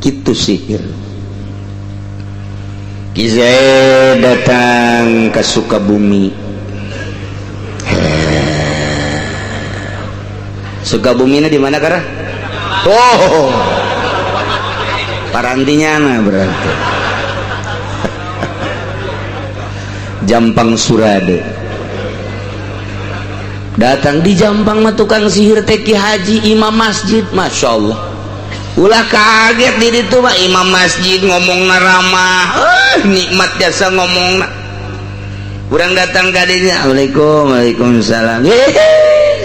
Gitu sihir. Ki Zaid datang ke Sukabumi. Sukabumi ini di mana kara? Oh, parantinya nah berarti Jampang Surade. Datang di Jampang mah tukang sihir teh Ki Haji imam masjid, masya Allah. Ulah kaget di ditu mah imam masjid ngomongna ramah, nikmat jasa ngomongna. Urang datang ka dinya, "Assalamualaikum." "Waalaikumsalam." "Hehe,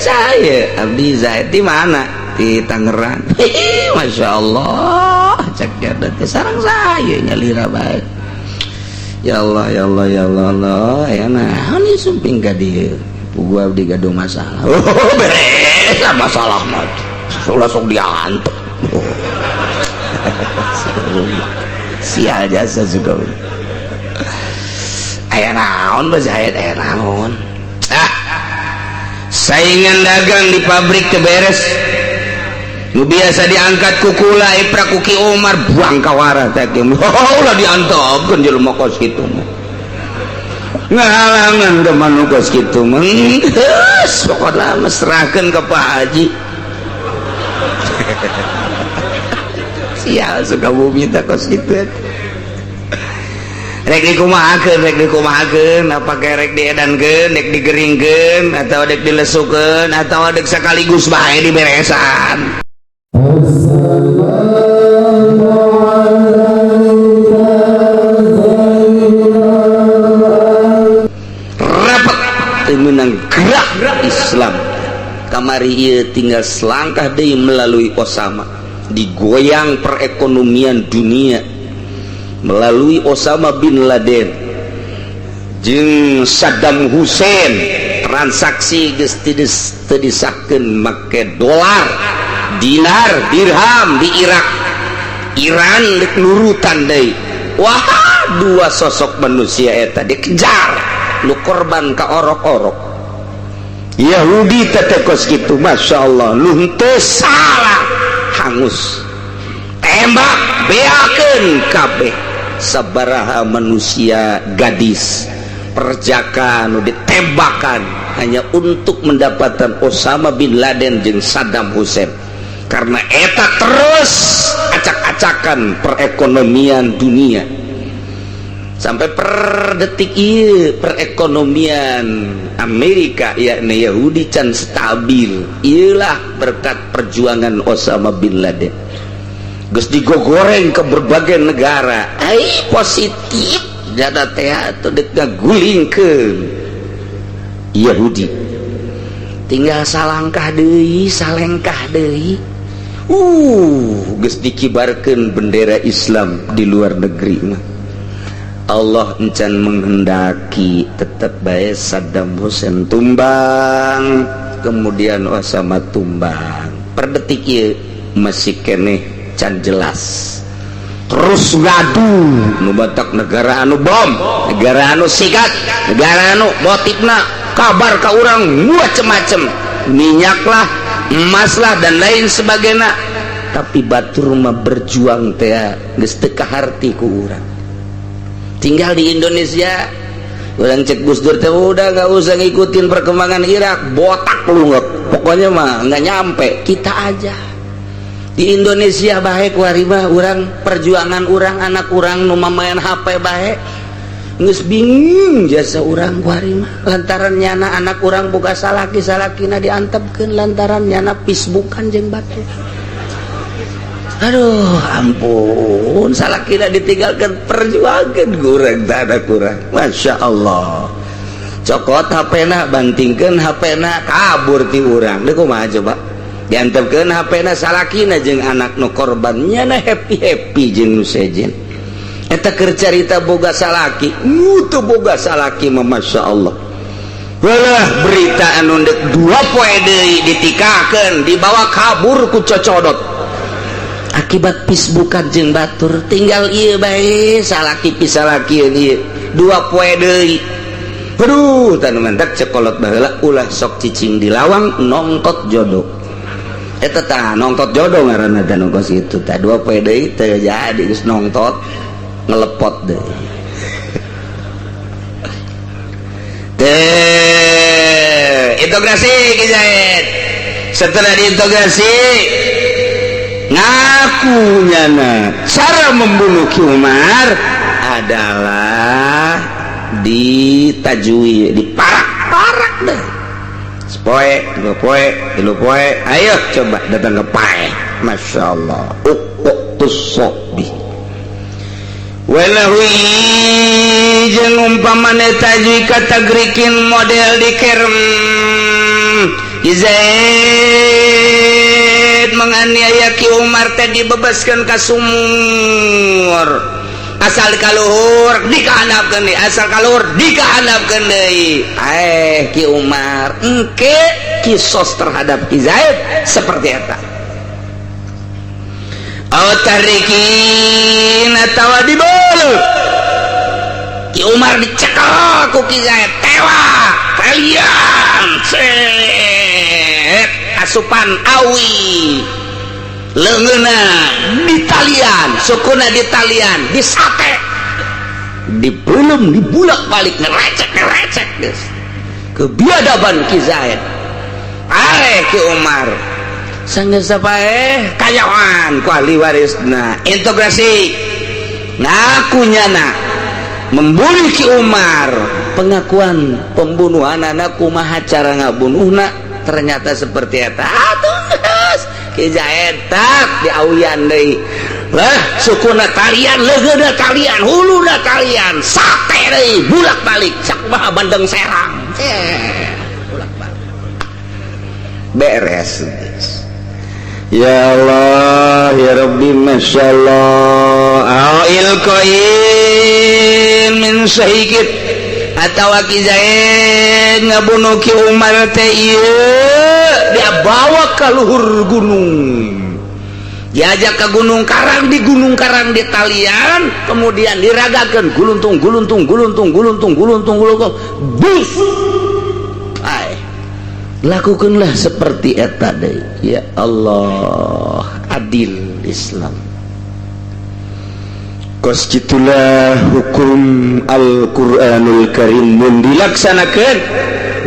saya Abdi Zaid." "Di mana?" "Di Tangerang." "Hehe, masya Allah." Cek teh sarang saya nyalira bae. Ya Allah, ya Allah, ya Allah, Allah. Ya nah, ini sumping ka dieu. Gua abdi gaduh masalah. Oh, beres masalah mah. Ulah sok diantep. Oh. Sial jasa juga. Aya naon bae aya aya naon. Ah. Saingan dagang di pabrik teu beres. Nu biasa diangkat ku kula iprak ku Ki Umar buang kawara teh. Oh, ulah diantepkeun jelema kos kitu mah. Ngahalangan ke manu kos kitu mah. Geus pokona mah serahkeun ka Pak Haji. Sial Sukabumi teh kos kitu. Rek dikumahakeun, rek dikumahakeun, apakah rek diedankeun, rek digeringkeun atau rek dilesukeun atau rek sekaligus bae diberesan. Rapat teu meunang gerak Islam. Kamari ieu tinggal selangkah deui melalui Osama, digoyang perekonomian dunia melalui Osama bin Laden jeung Saddam Hussein. Transaksi geus teu disahkeun make dolar, dinar, dirham di Irak. Iran dek nurutan deui. Wah, dua sosok manusia eta dikejar nu korban ka orok-orok Yahudi teh kos kitu. Masya Allah, nu henteu salah hangus tembak beakeun kabeh. Sabaraha manusia gadis perjaka nu ditembakan hanya untuk mendapatkan Osama bin Laden jeung Saddam Hussein, karena eta terus acak-acakan perekonomian dunia sampai per detik ieu. Perekonomian Amerika yakni Yahudi can stabil. Iyalah berkat perjuangan Osama bin Laden geus digogoreng ke berbagai negara. Ai positif jada teh atuh dek ngagulingkeun Yahudi. Tinggal salangkah deui, salengkah deui, geus dikibarkeun bendera Islam di luar negeri mah. Allah encan menghendaki, tetap bae Saddam Hussein tumbang, kemudian Osama tumbang. Per detik ieu masih keneh can jelas, terus ngadu nu batak negara anu bom, negara anu sikat, negara anu motifna kabar ka urang macem-macem, minyak lah, emas lah, dan lain sebagainya. Tapi batur mah berjuang teh geus teu kaharti ku urang. Tinggal di Indonesia urang cek Gus Dur teh udah nggak usah ngikutin perkembangan Irak, botak lu nggak, pokoknya mah nggak nyampe. Kita aja di Indonesia baik waribah urang perjuangan urang, anak urang nu main HP bae geus bingung jasa urang warima lantaran nyana anak urang boga salaki, salakina diantepkeun lantaran nyana Facebookan jeung batur. Aduh ampun, salakina ditinggalkan, perjuangan kurang tak ada kurang. Masya Allah, cokot HP-na, bantingkeun HP-na, kabur ti urang. Deui kumaha coba diantepkeun HP-na salakina jeung anak nu korban, nyana happy-happy jeung nu sejen. Eta keur carita boga salaki, teu boga salaki mah Masya Allah. Walah berita anu dek 2 poe deui ditikakeun, dibawa kabur ku cocodot akibat Facebookan jeung batur. Tinggal ieu bae salaki pisalaki ieu 2 poe deui. Aduh, tanu mantak cekolot baheula ulah sok cicing di lawang nongtot jodoh. Eta tah nongtot jodoh ngaranna teh nu kos kitu tah, 2 poe deui teu jadi, geus nongtot ngelepot deui. Teh integrasi Ki Zaid. Setelah diintegrasi, ngakunya na cara membunuh Ki Umar adalah ditajui, diparak-parak deh, sepoe, 2 poe, 3 poe. Ayo coba datang ke pae. Masya Allah, ukuk sobi walahu jeung umpamane tajui katagrikin model di kerem. Zaid menganiaya Ki Umar teh dibebaskan ka sumur, asal kaluhur dikahandapkeun deui, asal kaluhur dikahandapkeun deui. Eh, Ki Umar engke kisos terhadap Ki Zaid seperti eta. Aw tarikin atawa dibolu Ki Umar, dicekel ku Ki Zaid, tewa kalian set asupan awi, leungeunna ditalian, sukuna ditalian, disate, dibelum, dibulak balik, ngerecek ngerecek geus kebiadaban Ki Zaid. Areh Ki Umar sanggeus sapaeh kayawan ku ahli warisna, integrasi, ngakunya na membunuh Ki Umar. Pengakuan pembunuhan anak kumaha cara ngabunuhna, ternyata seperti eta. Atuh Ki Zaid tak diawian deui lah, sukuna talian, leungeunna talian, huluna talian, sate deui, bulak-balik cak mah bandeng serang, bulak-balik beres. Ya Allah, ya Rabbi, Masya Allah. Ilqain min sahikit atau Ki Zaid ngabunuh Ki Umar teh ieu dia bawa ke luhur gunung, diajak ke Gunung Karang, di Gunung Karang di talian, kemudian diragakan, guluntung guluntung guluntung guluntung guluntung guluntung bus. Ay, lakukanlah seperti eta deh. Ya Allah, adil Islam. Kos gitulah hukum Al-Quranul Karim mun dilaksanakan.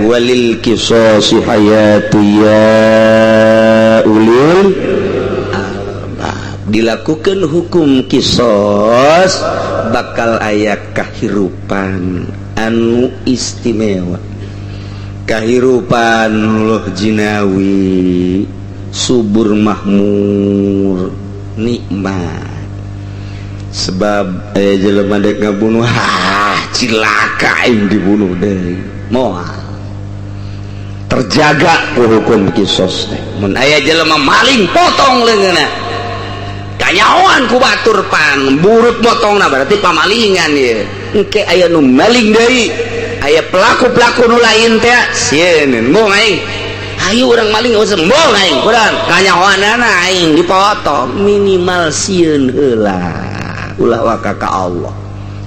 Walil qisasi hayatu ya ulil albab. Dilakukan hukum kisos bakal aya kahirupan anu istimewa, kahirupan loh jinawi, subur makmur, nikmat. Sebab jelema dek ngabunuh, ah cilaka aing dibunuh deui, moal. Terjaga ku hukum kisos teh. Mun aya jelema maling, potong leungeunna, kanyahoan ku batur, pan burut motongna, berarti pamalingan ieu. Engke aya nu maling deui, aya pelaku-pelaku nu lain teh, sieun embung aing, ayo urang maling, usah embung aing, kurang kanyahoanana aing dipotong. Minimal sieun heula, ulah waka ka Allah,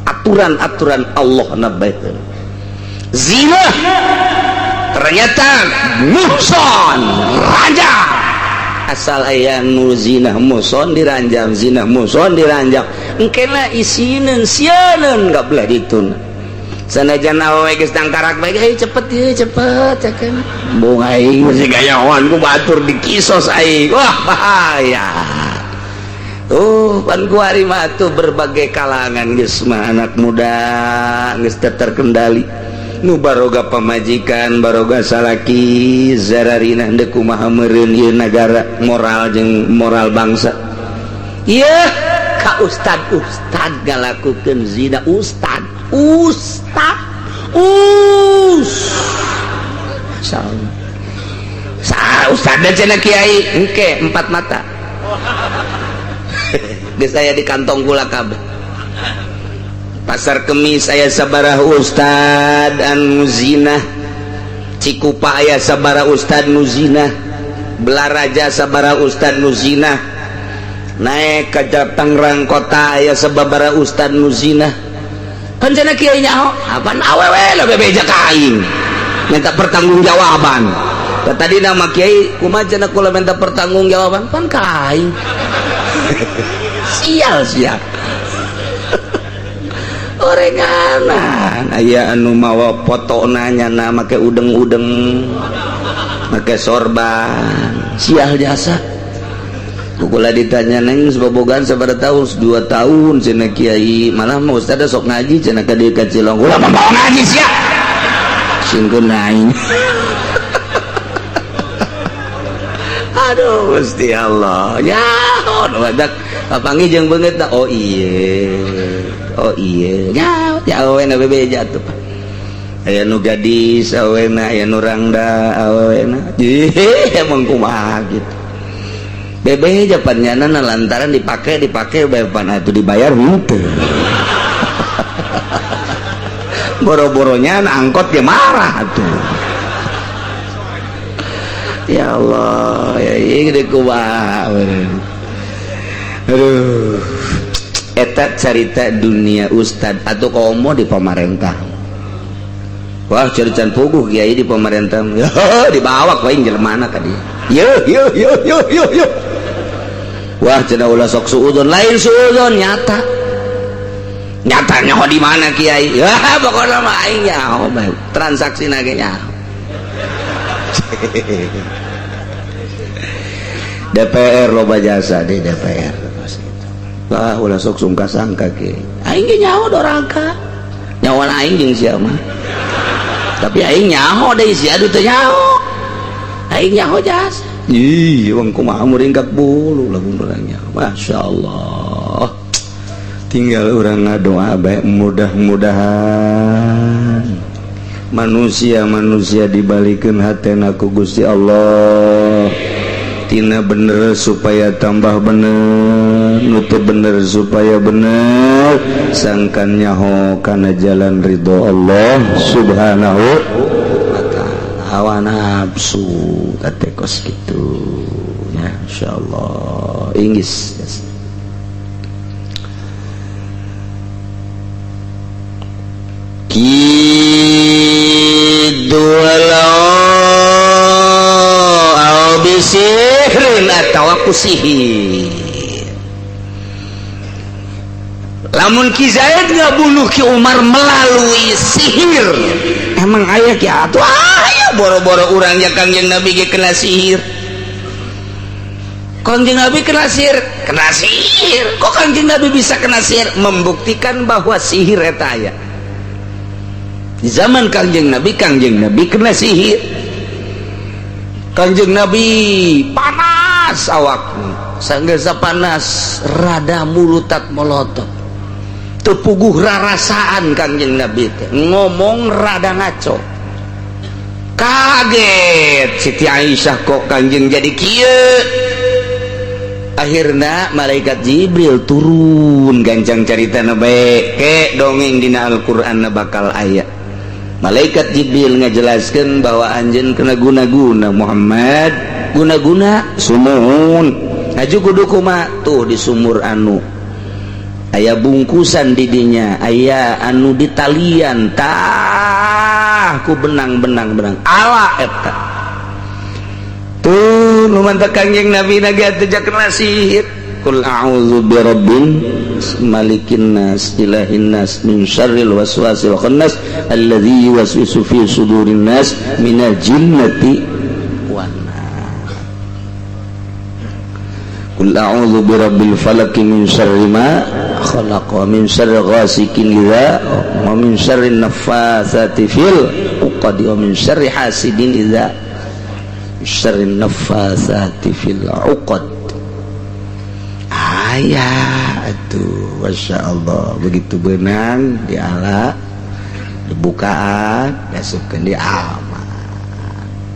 aturan-aturan Allah na bae. Zina ternyata muhson raja, asal aya nu zina muhson diranjam, zina muhson diranjam. Engkena isineun sieun gak belah ditun, sanajan awewe geus tangkarak bae, ayo cepet ieu, cepet ya kan, embung aing, masih gayawan ku batur, dikisos aing, wah bahaya. Tuh pan kuari mah tuh berbagai kalangan geus mah, anak muda geus terkendali, nu baroga pamajikan, baroga salaki zararina. Deuk kumaha meureun ieu nagara, moral jeung moral bangsa ieu ka ustad ustad ngalakukeun zina, ustad ustad us sa ustad cenah kiai, engke empat mata geus aya di kantong kula kabeh. Pasar Kemis aya sabaraha ustad anu zina, Cikupa aya sabaraha ustad nu zina, Belaraja sabaraha ustad nu zina, naik ke Tangerang kota aya sababaraha ustad nu zina. Kan cenah kiai nyaho, apaan awewe lah bebeja ka aing minta pertanggungjawaban. Tadi nama kiai kumaha cenah kula minta pertanggungjawaban pan ka aing. Sial sia. Orenganan aya anu mawa fotona nyana make udeng-udeng make sorban sial jasa. Kula ditanya neng sebobogan sabaraha tahun 2 tahun cenah kiai malah mah ustaz sok ngaji cenah ka dieu ka Cilong kula mah mau ngaji sia. Singkeun aing. Aduh Gusti Allah ya badak papanggih jeung beungeut da oh iya ya ya awena bebeja atuh aya nu gadis awena aya nu rangda awena emang kumaha gitu bebeja pan nyana lantaran dipake bae pan atuh dibayar henteu boro-boronya angkot ge marah atuh. Ya Allah, ya ini kumaha. Aduh. Eta carita dunia ustad atau komo di pemerintah. Wah, cari can puguh kiai di pemerintah. Dibawa ku aing jelema ka dieu. Yo yo yo yo yo yo. Wah, cenah ulah sok suudzon, lain suudzon nyata. Nyatanya ho di mana kiai? Ya, pokokna mah aing nyaho bae. Transaksina ge nyaho. DPR loba jasa di DPR lah ulah sok sungka sangka ke aing ge nyaho doraka nyawa aing jeung sia mah tapi aing nyaho deui sia teu nyaho aing nyaho jasa ih wong kumaha muringkak bulu lamun urang nyaho masyaallah tinggal urang ngadoa bae mudah-mudahan manusia-manusia dibalikeun hatena ku Gusti Allah tina bener supaya tambah bener nu teu bener supaya bener sangkan nyaho kana jalan ridho Allah subhanahu wa ta'ala hawa nafsu teh kos kitu ya insyaallah inggis bisihrin atawa ku sihir. Lamun Ki Zaid ngabunuh Ki Umar melalui sihir, emang aya ki atuh aya boro-boro urang nya Kangjeng Nabi ge kena sihir. Kangjeng Nabi kena sihir, kena sihir. Kok Kangjeng Nabi bisa kena sihir? Membuktikan bahwa sihir eta aya. Di zaman Kangjeng Nabi kena sihir. Kangjeng Nabi panas awakna, sanggeus panas rada mulutat molotot. Teu puguh rarasaan Kangjeng Nabi teh, ngomong rada ngaco. Kaget Siti Aisyah kok Kangjeng jadi kieu. Akhirna malaikat Jibril turun gancang caritana bae ke dongeng dina Al-Qur'an bakal aya. Malaikat Jibril ngajelaskeun bahwa anjeun kena guna-guna Muhammad, guna-guna sumuhun. Haju kudu kumaha tuh di sumur anu aya bungkusan di dinya, aya anu ditalian tah ku benang-benang benang ala eta. Tuh nu mantak Kangjeng Nabi na ge teu kena sihir. Qul a'udzu birabbin malikin nas ilahin nas min syarril waswasil khannas alladzi yuwaswisu fi sudurin nas minal jinnati wan nas. Qul a'udzu birabbil falaq min syarri ma khalaq wa min syarri ghasikin idza wa min syarrin naffatsati fil 'uqad wa min syarri hasidin idza syarrin naffatsati fil 'uqad. Ayah atuh Masya Allah begitu benang diala dibukaan diasupkeun di aman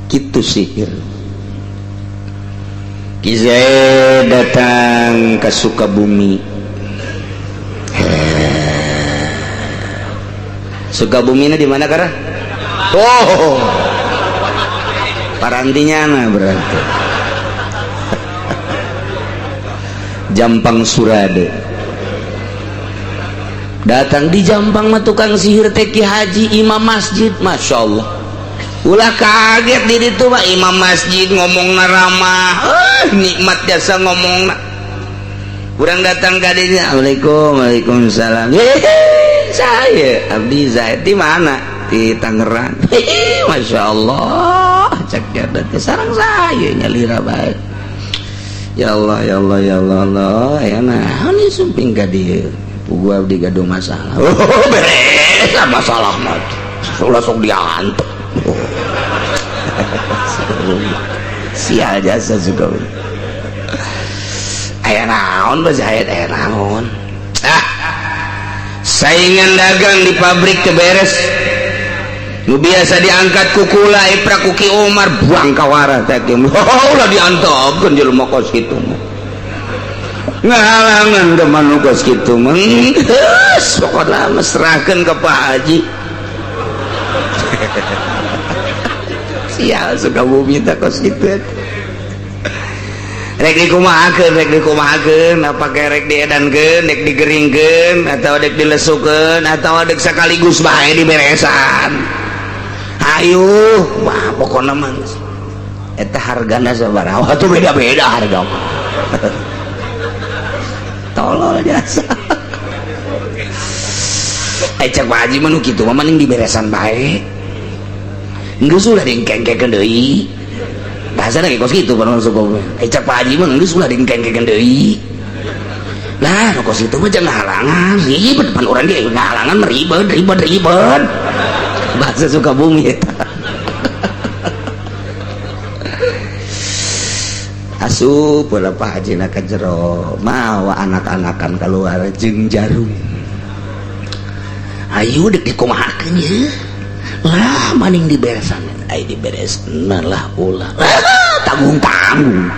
kitu sihir. Ki Zaid datang ke Sukabumi. Sukabumi ini di mana kara? Oh, parantinya nah berarti Jampang Surade. Datang di Jampang mah tukang sihir teh Ki Haji imam masjid, Masya Allah. Ulah kaget di ditu mah imam masjid ngomongna ramah, nikmat jasa ngomongna. Urang datang ka dinya, Assalamualaikum, waalaikumsalam. Saya abdi Zaid di mana? Di Tangerang. Masya Allah, cek teh sareng saya nyalira bae. Ya Allah, ya Allah, ya Allah, Allah. Ya nah, ini sumping ka dieu. Pugu abdi gaduh masalah. Oh, beres masalah mah. Ulah sok diantep. Sial jasa juga. Aya naon bae Zaid, aya naon. Ah. Saingan dagang di pabrik teu beres. Nu biasa diangkat ku kula iprak ku Ki Umar buang kawara teh. Oh, ulah diantepkeun jelema kos kitu mah. Ngahalangan ke manu kos kitu mah. Geus pokona mah serahkeun ka Pak Haji. Sial Sukabumi teh kos kitu. Rek dikumahakeun, rek dikumahakeun, apakah rek diedankeun, rek digeringkeun, atau rek dilesukeun, atau rek sekaligus bae diberesan. Ayo, wah pokona mah eta hargana sabaraha? Tuh beda-beda harga. Tolol jasa. Cek Pak Haji mah nu kitu mah mending diberesan bae. Geus ulah diengkengkeun deui. Bahasa lagi kos gitu pan masuk. Cek Pak Haji mah geus ulah diengkengkeun deui. Lah, nu kos itu mah jangan halangan, ribet pan urang ge ngahalangan mah ribet, ribet, ribet. Bahasa Sukabumi eta. Asup bola Pak Haji na ka jero, mawa anak-anakan keluar jeung jarum. Ayo dek dikumahakeun ye. Lah maning diberesan, ai diberesna lah ulah. Tanggung-tanggung.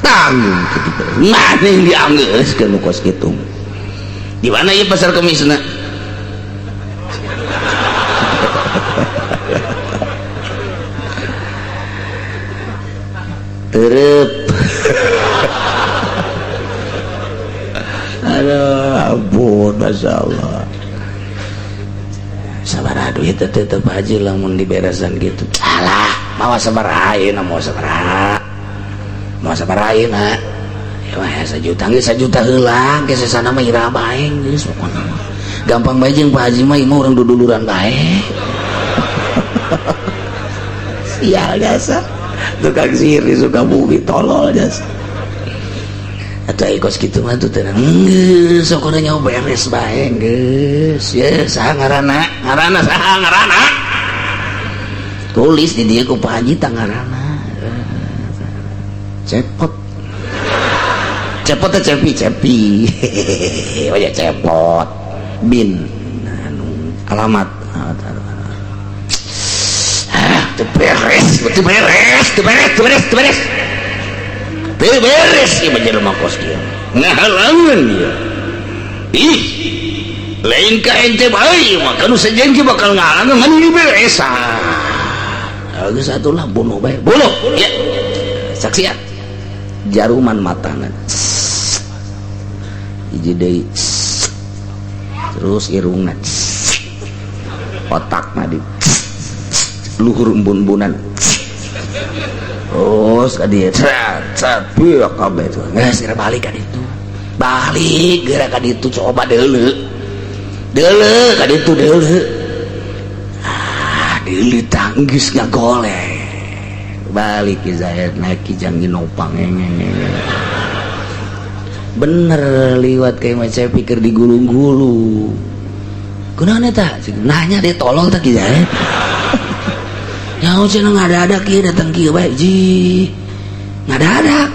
Tanggung kitu. Maning dianggeuskeun nu kos kitu. Di mana ieu pasar Kemisna? Terep. Aduh, ampun, Masya Allah. Sabaraha duit teh tetep haji lamun diberesan gitu. Alah, mawa sabaraha ayeuna, mawa sabaraha. Mawa sabaraha ayeuna. Ya mah sajuta geus sajuta heula, geus sesana mah ira bae geus pokona mah. Gampang bae jeung Pak Haji mah ieu mah urang duduluran bae. Sial jasa. Tukang sihir di Sukabumi tolol jasa. Atau kos kitu mah tuh tenang. Geus sokona nyawa beres bae geus. Ye saha ngaranna? Ngaranna saha ngaranna? Tulis di dieu ku Pak Haji tah ngaranna. Cepot. Cepot teh cepi cepi. Oh ya cepot. Bin anu alamat. Teu beres, teu beres, teu beres, teu beres, teu beres. Teu beres ieu mah jelema kos kieu. Ngahalangan ieu. Ih, lain ka ente bae mah kanu sejen bakal ngahalangan ngan diberesan. Geus atulah bunuh bae. Bunuh. Ya. Saksian. Jaruman matana. Hiji deui. Terus irungna. Otakna di luhur embun-embunan. Terus ka dieu cet cet bieu kabeh tuh. Geus geura balik ka ditu. Balik geura ka ditu coba deuleu. Deuleu ka ditu deuleu. Ah, deuleu tanggeus ngagoleh. Balik ki Zaid naik kijang ginopang. Bener liwat kayak macam saya pikir digulung-gulung. Kunaon eta? Nanya dia tolol tah ki Zaid. Nyaho cenah ngadadak kieu datang kieu bae ji. Ngadadak.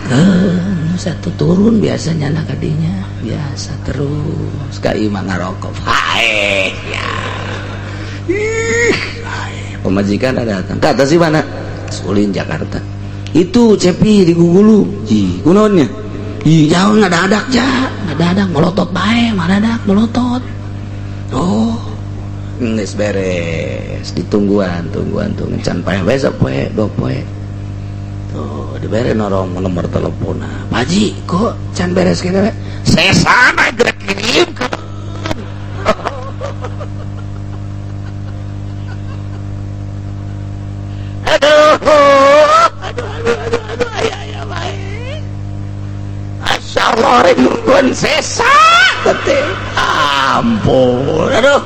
Satu turun biasanya anak kadinya. Biasa terus ka imah ngarokok. Hae ya. Ih, hae. Pemajikan ada datang. Kata sih mana? Sulin Jakarta. Itu Cepi di Gugulu. Ji, kunaonnya? Ih, jauh ngadadak ja. Ngadadak melotot bae, ngadadak melotot. Oh. Geus beres, ditungguan, tungguan, tungguan can paeh besok poe, dua poe. Tuh, dibere norong nomor telepon. Pak Haji, kok can beres kene? Sesana gerak kirim. sore nungguan sesa teh. Ampun, aduh.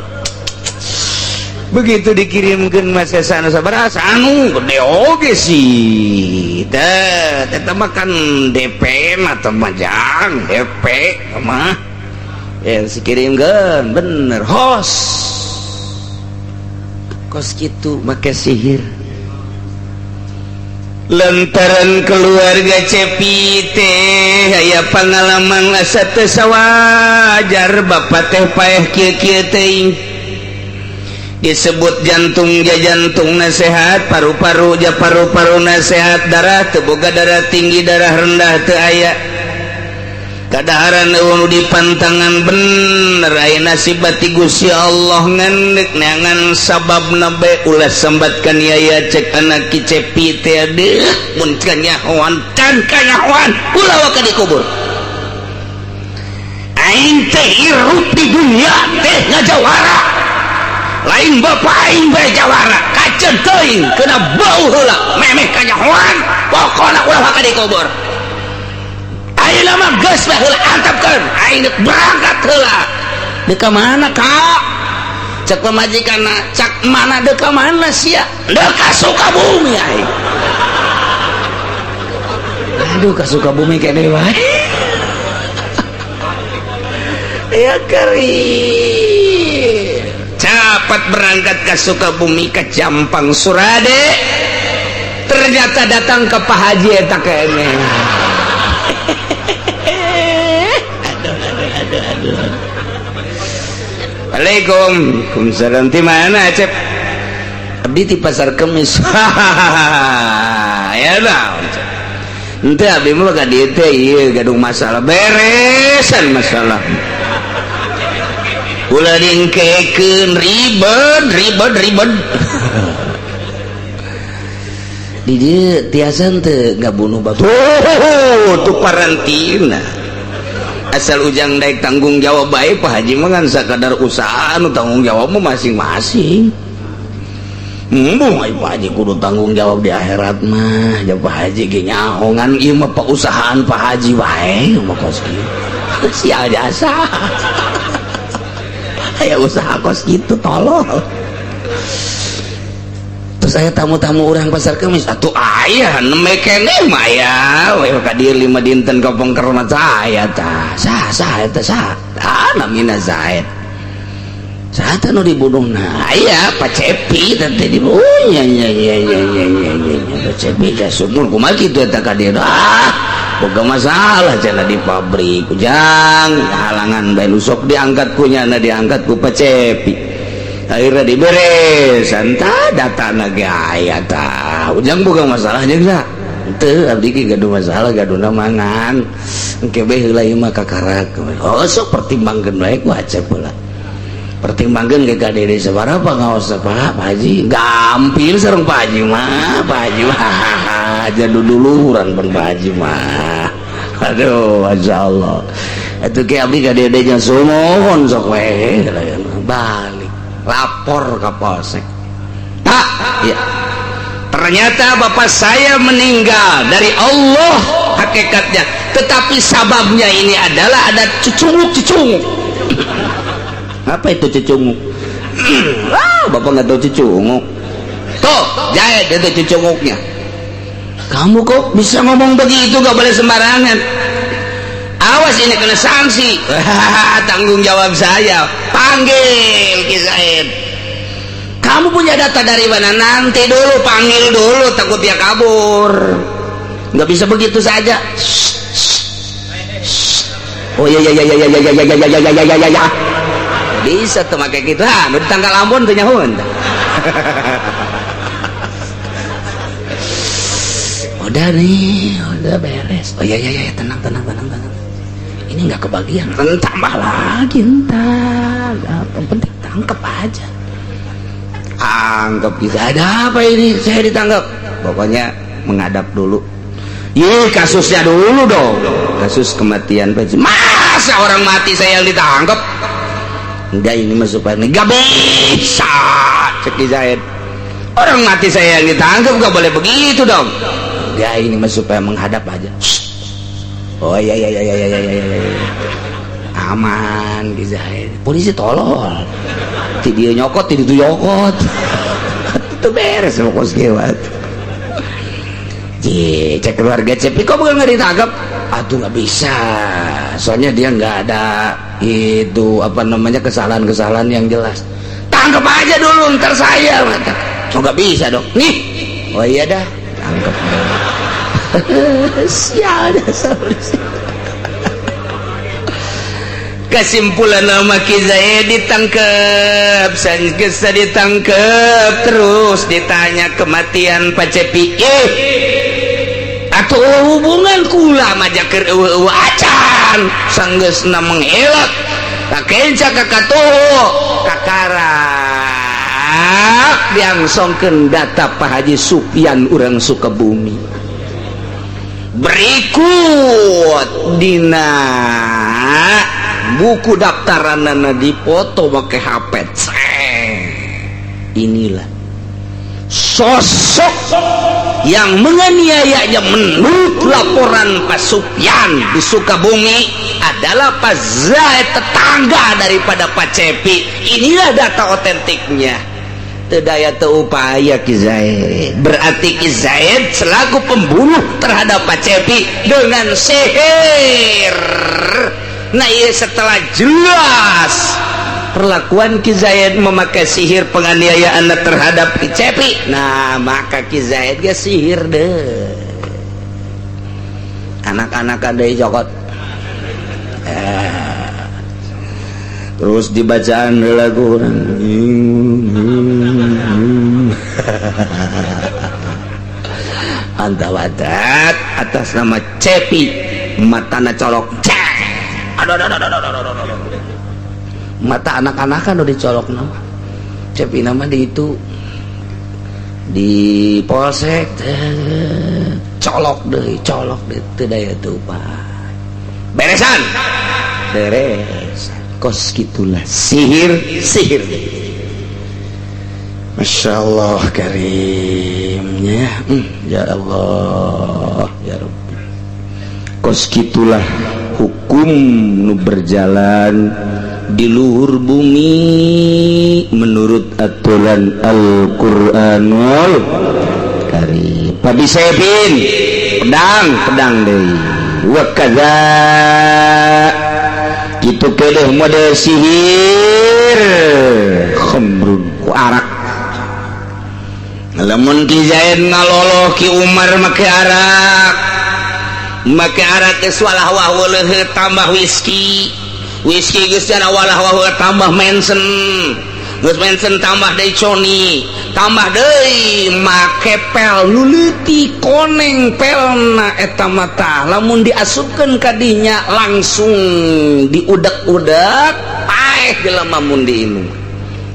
Begitu dikirimkan mas sesa nu sabaraha anu gede oge sih. Teh eta mah kan DP mah teh mah jang DP mah. Ya dikirimkeun bener hos. Kos kitu make sihir. Lantaran keluarga Cepi teh aya pengalaman asa teu sawajar bapak teh paeh kieu-kieu teuing. Disebut jantung ja jantungna sehat, paru-paru ja paru-paruna sehat, darah teu boga darah tinggi, darah rendah teu aya. Kadaharan eueuh di pantangan bener aya nasib ti Gusti Allah ngan deuk neangan sababna bae ulah sambatkan yaya cek anak Ki Cepi teh deuk mun kanyahoan can kanyahoan ulah waka dikubur. Aing teh hirup di dunia teh ngajawara lain bapak aing bae jawara kaceun teuing kena bau heula memeh kanyahoan pokona ulah waka dikubur. Ayeuna mah geus bae heula antepkeun aing deuk berangkat heula. Deuk ka mana Kak? Cek pamajikanna, cak mana deuk ka mana sia? Deuk ka Sukabumi aing. Aduh ka Sukabumi kene wae. Ya keri. Cepat berangkat ke Sukabumi ke Jampang Surade. Ternyata datang ke Pak Haji eta kene. Aduh. Waalaikum. Waalaikumsalam. Di mana, Cep? Abdi di Pasar Kemis. Ya naon, Cep. Henteu abdi mah ka dieu teh ieu gadung masalah beresan masalah. Ulah diengkekeun ribet ribet ribet. Di dieu tiasa teu ngabunuh batur. Oh, tuh parantina. Asal ujang daek tanggung jawab bae Pak Haji mah ngan sakadar usaha nu tanggung jawab mah masing-masing. Embung ai Pak Haji kudu tanggung jawab di akhirat mah. Ja Pak Haji ge nyaho ngan ieu mah pausahaan Pak Haji wae mah kos kieu. Sial jasa. Aya usaha kos kitu tolol. Terus aya tamu-tamu urang Pasar Kemis atuh aya nembe keneh mah aya we ka dieu 5 dinten kapengker mah aya tah. Sah sah eta sah. Ah namina Zaid. Saha teh nu dibunuhna? Aya Pak Cepi teh dibunuh. Nya nya nya nya nya nya nya Pak Cepi teh sumur kumaha kitu eta ka dieu. Ah boga masalah cenah di pabrik. Ujang halangan bae nu sok diangkat ku nyana diangkat ku Pak Cepi. Akhirnya diberesan tah datana ge aya tah. Ujang boga masalah jeung sa? Teu abdi ge gaduh masalah gaduna mangan. Engke bae heula ieu mah kakarak. Oh sok pertimbangkeun bae ku Acep heula. Pertimbangkeun ge ka dede sabaraha ngaos Pak Haji. Gampil sareng Pak Haji mah, Pak Haji mah aja duduluran pan Pak Haji mah. Aduh masyaallah. Atuh ge abdi ka dede nya sumuhun sok we balik. Lapor ke polsek. Pak, ya. Ternyata bapak saya meninggal dari Allah hakikatnya, tetapi sababnya ini adalah ada cucunguk-cucunguk. Apa itu cucunguk? Ah, bapak nggak tahu cucunguk. Tuh, jahit itu cucunguknya. Kamu kok bisa ngomong begitu, gak boleh sembarangan. Awas ini kena sanksi. Tanggung jawab saya. Panggil Ki Zaid. Kamu punya data dari mana? Nanti dulu, panggil dulu, takut dia kabur. Nggak bisa begitu saja. Oh iya iya iya iya iya iya iya iya iya iya iya. Bisa tuh pakai gitu. Ah, nu ditangkal Ambon teu nyahoeun. Udah nih, udah beres. Oh iya iya iya, tenang tenang tenang tenang. Ini nggak kebagian, tambah lagi entar. Yang penting tangkep aja. Anggap bisa ada apa ini? Saya ditangkap. Pokoknya menghadap dulu. Ye, kasusnya dulu dong. Kasus kematian Pak. Masa orang mati saya yang ditangkap? Enggak, ini masuk Pak. Enggak bisa. Cek Zaid. Orang mati saya yang ditangkap, enggak boleh begitu dong. Enggak, ini masuk supaya menghadap aja. Oh iya iya iya iya iya iya. Aman Ki Zaid. Polisi tolol. Ti dia nyokot, ti ditu nyokot. Itu beres kos kieu. Cek keluarga Cepi kok bukan nggak ditangkap? Aduh nggak bisa, soalnya dia nggak ada itu apa namanya kesalahan-kesalahan yang jelas. Tangkap aja dulu ntar saya kata. Oh nggak bisa dong. Nih, oh iya dah, tangkap. Sial dah polisi. Kesimpulan nama Ki Zaid ditangkep, sanggeus ditangkep terus ditanya kematian Pak Cepi. Atau hubungan kula mah keur eueuh acan sanggeusna mengelak kakenca ka katuhu kakarak diangsongkeun data Pak Haji Supian urang Sukabumi. Berikut dina buku daftaranana dipoto make HP. Inilah sosok yang menganiayanya menurut laporan Pak Supian di Sukabumi adalah Pak Zaid, tetangga daripada Pak Cepi. Inilah data otentiknya. Teu daya teu upaya Ki Zaid. Berarti Ki Zaid selaku pembunuh terhadap Pak Cepi dengan sihir. Nah iya, setelah jelas perlakuan Ki Zaid memakai sihir penganiayaan terhadap Ki Cepi, nah maka Ki Zaid ge sihir deh. Anak-anak ada cokot. Terus dibacaan lagu orang. Antawadat atas nama Cepi matana colok. Aduh, aduh, aduh, aduh, aduh, aduh. Mata anak-anak kan udah dicolok nama Cepi nama di itu di polsek colok deh teu daya teu upaya. Beresan beres kos gitulah sihir sihir. Masya Allah karimnya, ya Allah ya Rabbi. Kos gitulah hukum nu berjalan di luhur bumi menurut aturan Al-Qur'anul Karim. Padi sebin pedang pedang deui wa kadza kitu kedeh model sihir khamrun ku arak. Lamun Ki Zaid ngaloloh Ki Umar make arak, make arak geus walah wah weuleuh tambah whisky, whisky geus jana walah wah tambah mensen, geus mensen tambah deui coni, tambah deui make pel nu leutik koneng pelna eta mah lamun diasupkeun ka dinya langsung diudek-udek paeh jelema mun diinum.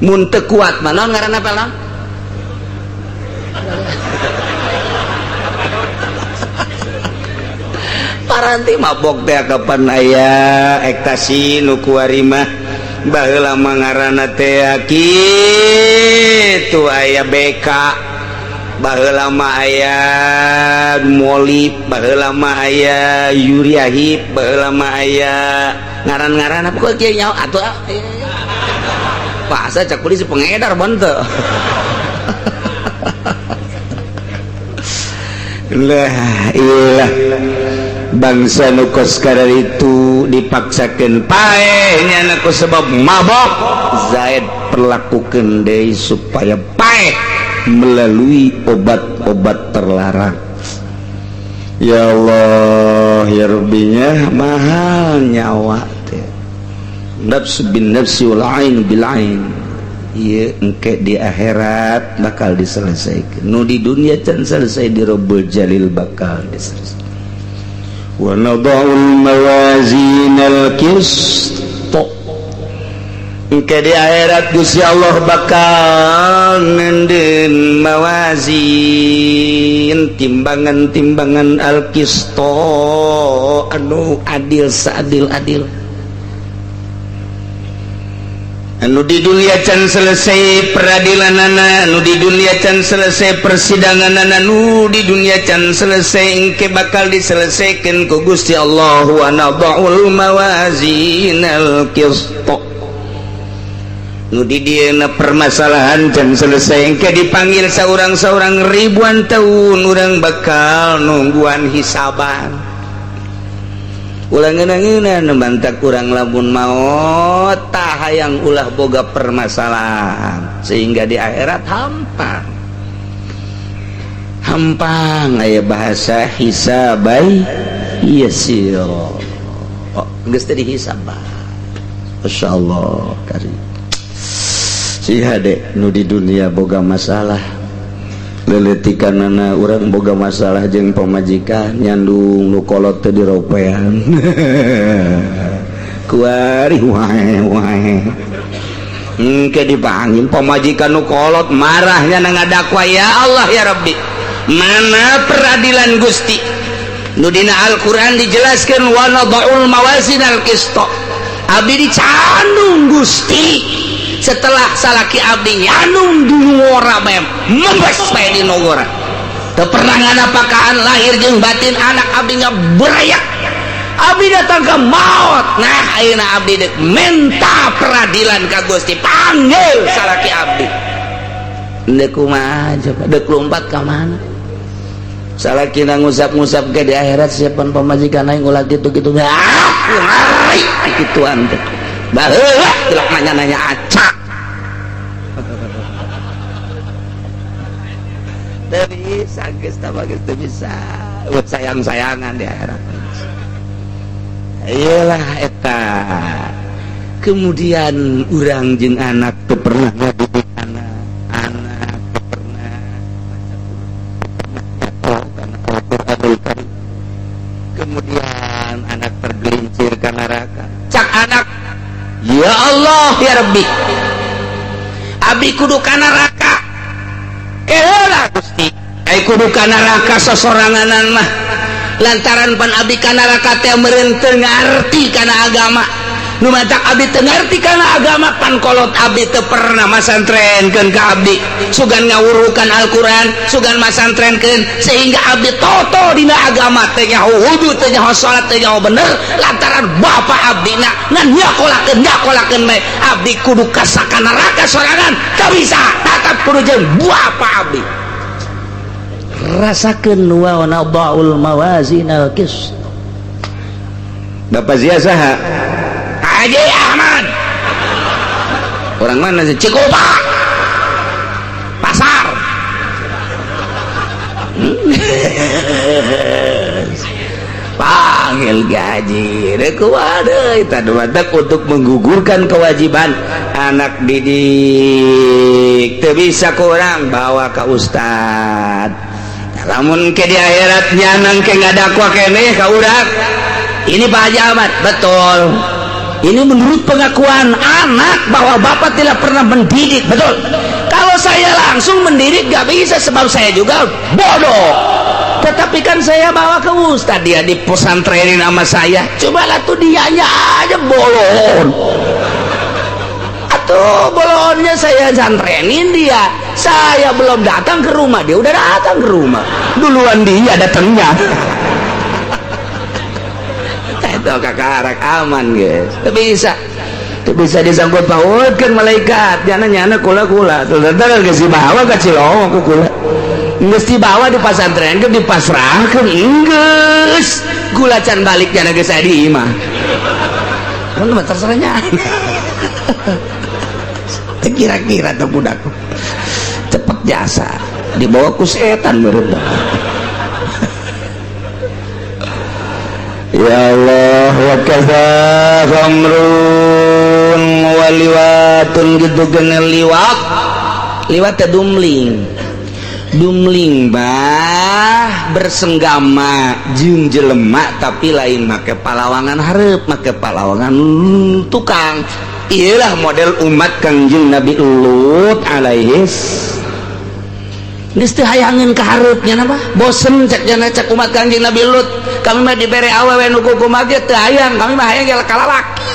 Mun teu kuat mah naon ngaranna pel naon? Paranti mabok teh kapan aya ektasi nu kuari mah baheula mah ngaranna teh kitu aya BK, baheula mah aya Molip, baheula mah aya Yuriahip, baheula mah aya ngaran-ngaran apa kok kieu nyaho atuh bahasa cak polisi pengedar banteu. Lah ilah bangsa nu kos itu dipaksakeun paeh nya ku sebab mabok. Zaid perlakukeun deui supaya paeh melalui obat-obat terlarang. Ya Allah ya Rabbinya, mahal nyawa teh. Nafsu bin nafsi wal ain bil ain. Ieu engke di akhirat bakal diselesaikan. Nu di dunia can selesai di Rabbul Jalil bakal diselesaikan. Wa nadha'ul mawazinal qist. Engke di akhirat Gusti Allah bakal nenden mawazin, timbangan-timbangan al-qist anu adil seadil-adil. Anu di dunia can selesai peradilanana, anu di dunia can selesai persidanganana, anu di dunia can selesai engke bakal diselesaikan ku Gusti Allah. Wa nadha'ul mawazinal qist. Nu di dieuna permasalahan can selesai engke dipanggil saurang-saurang ribuan tahun urang bakal nungguan hisaban. Ulah ngeunah-ngeunah mantak urang lamun maot tah hayang ulah boga permasalahan sehingga di akhirat hampang. Hampang aya bahasa hisabai yasir. Oh, geus teh dihisab. Masyaallah karim. Si hade nu di dunia boga masalah. Leletikanana urang boga masalah jeung pamajikan nyandung nu kolot teh diropean. Kuari wae wae. Engke dipanggil pamajikan nu kolot marahnya na ngadakwa, ya Allah ya Rabbi, mana peradilan Gusti? Nu dina Al-Qur'an dijelaskeun wa nadha'ul mawazinal qist. Abdi dicandung Gusti. Setelah salaki abdi nyandung di ngora bae membes bae di nogora. Teu pernah ngadapakaan lahir jeung batin anak abdi ngaberayak. Abdi datang ke maut. Nah ayeuna abdi deuk menta peradilan ka Gusti, panggil salaki abdi. Deuk kumaha coba, deuk lompat ka mana? Salakina ngusap-ngusap ke di akhirat siapan pamajikan aing ulah kitu-kitu. Ah, kituan teh. Baheula tilak nanya-nanya acak. Teu bisa geus tah geus teu bisa. Buat sayang-sayangan di akhirat. Iyalah eta. Kemudian urang jeung anak teu pernah ngadidik anak. Anak teu pernah maca Al-Qur'anul Karim. Kemudian anak tergelincir ke neraka. Cak anak, ya Allah ya Rabbi, abi kudu ka neraka. Keheula Gusti, ai kudu ka neraka sosoranganan mah. Lantaran pan abi ka neraka teh meureun teu ngarti kana agama. Nu matak abi teu ngarti kana agama pan kolot abi teu pernah masantrenkeun ka abdi. Sugan ngawurukan Al-Qur'an, sugan masantrenkeun sehingga abdi toto dina agama teh nyaho wudu, teh nyaho salat, teh nyaho bener lantaran bapa abdi na ngan nyakolakeun bae. Abdi kudu kasaka neraka sorangan, teu bisa, tetep kudu jeung bapa abdi. Rasakeun wa nadha'ul mawazinal qist. Bapak Zia saha? Haji Ahmad. Orang mana sih? Cikupa. Pasar. Panggil gaji. Rekuade untuk menggugurkan kewajiban anak didik. Teu bisa kurang bawa ke ustad. Lamun ke di akhirat nyanang ke ngadakwa keneh ka urang. Ini Pak Haji Ahmad, betul. Ini menurut pengakuan anak bahwa bapak tidak pernah mendidik, betul. Kalau saya langsung mendidik gak bisa sebab saya juga bodoh. Tetapi kan saya bawa ke ustad, dia dipesantrenin sama saya. Cobalah tuh dianya aja bolon. Atau bolonnya saya santrenin dia. Saya belum datang ke rumah, dia udah datang ke rumah. Duluan dia datangnya. Itu kakarak aman guys. Tapi bisa. Itu bisa disangkut pautkeun malaikat. Nyana-nyana kula-kula. Ternyata geus dibawa ka Cilongok ku kula. Geus dibawa di pasantren ke dipasrahkeun geus. Gula can balik nyana geus aya di imah. Mun mah terserahnya. Kira-kira tuh budak. Cepet jasa dibawa ku setan meureun. Ya Allah wa kaza khamrun wa liwatun gitu gene liwat. Liwat teh dumling. Dumling bah bersenggama jeung jelema tapi lain make palawangan hareup, make palawangan tukang. Iyalah model umat Kangjeng Nabi Lut alaihis. Geus teu hayangeun ka hareupnya mah, bosen cek jana cek umat Kangjeng Nabi Lut. Kami mah dibere awewe nu kukumaha ge teu hayang, kami mah hayang ka lalaki.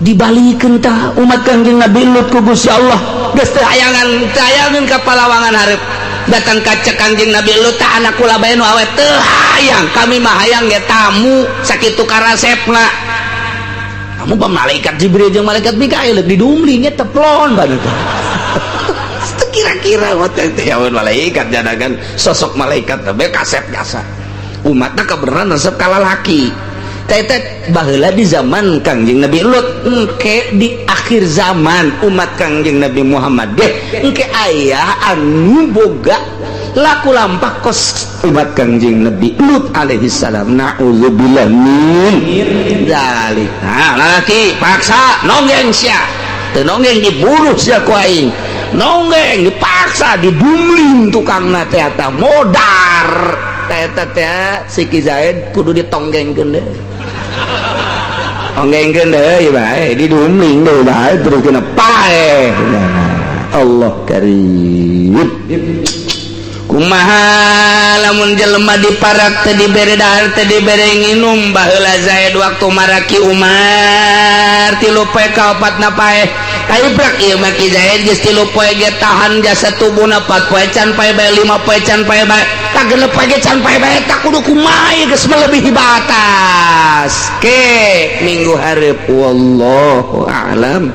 Dibalikeun tah umat Kangjeng Nabi Lut ku Gusti Allah. Geus teu hayangan, teu hayangan ka palawangan hareup. Datang ka cek Kangjeng Nabi Lut, tah anak kula bae nu awe teu hayang, kami mah hayang ge tamu sakitu karasepna. Kamu pa malaikat Jibril jeung malaikat Mikail didumling nya teplon banget. Itu kira-kira waktu itu ya malaikat jadagan sosok malaikat tapi kasep jasa umatnya kebenaran resep kalah laki tetet baheula di zaman Kangjeng Nabi Lut. Engke di akhir zaman umat Kangjeng Nabi Muhammad deh engke aya anu boga laku lampah kos umat Kangjeng Nabi Lut alaihi salam. Na'udzubillah min dzalik. Nah, lalaki paksa nonggeng, sia teu nonggeng dibunuh sia ku aing. Nonggeng dipaksa, didumling tukangna teh eta modar teh. Teh si Ki Zaid kudu ditonggengkeun deh, tonggengkeun deui bae, didumling deui bae, terus kena paeh. Allah karim. Kumaha lamun jelema diparak teh dibere dahar, teh dibere nginum? Baheula Zaid waktu maraki Umar 3 poe kaopatna paeh. Kaibrak ieu mah Ki Zaid geus 3 poe ge tahan jasa tubuhna, 4 poe can paeh bae, 5 poe can paeh bae, tak 6 poe ge can paeh bae. Tak kudu kumaha, geus melebihi batas. Ke minggu hareup, wallahu a'lam.